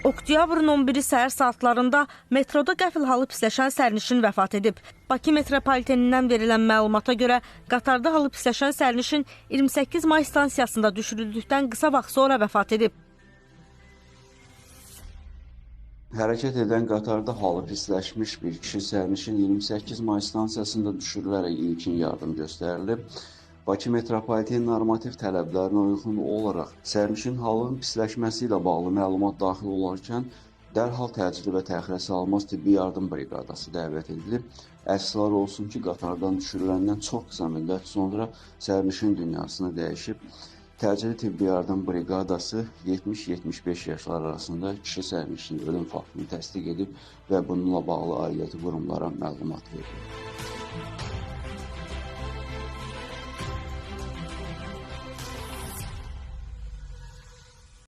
Oktyabrın 11-i səhər saatlarında metroda qəfil halı pisləşən sərnişin vəfat edib. Bakı metropolitenindən verilən məlumata görə qatarda halı pisləşən sərnişin 28 may stansiyasında düşürüldükdən qısa vaxt sonra vəfat edib. Hərəkət edən qatarda halı pisləşmiş bir kişi sərnişin 28 may stansiyasında düşürülərək ilkin yardım göstərilib. Bakı metropoliteni normativ tələblərinə uyğun olaraq sərnişin halının pisləşməsi ilə bağlı məlumat daxil olarkən dərhal təcili və təxirə salınmaz tibbi yardım briqadası dəvət edilib. Əfsuslar olsun ki, qatardan düşürüləndən çox qısa müddət sonra sərnişin dünyasını dəyişib. Təcili tibbi yardım briqadası 70-75 yaşlar arasında kişi sərnişinin ölüm faktını təsdiq edib və bununla bağlı aidiyyəti qurumlara məlumat verib.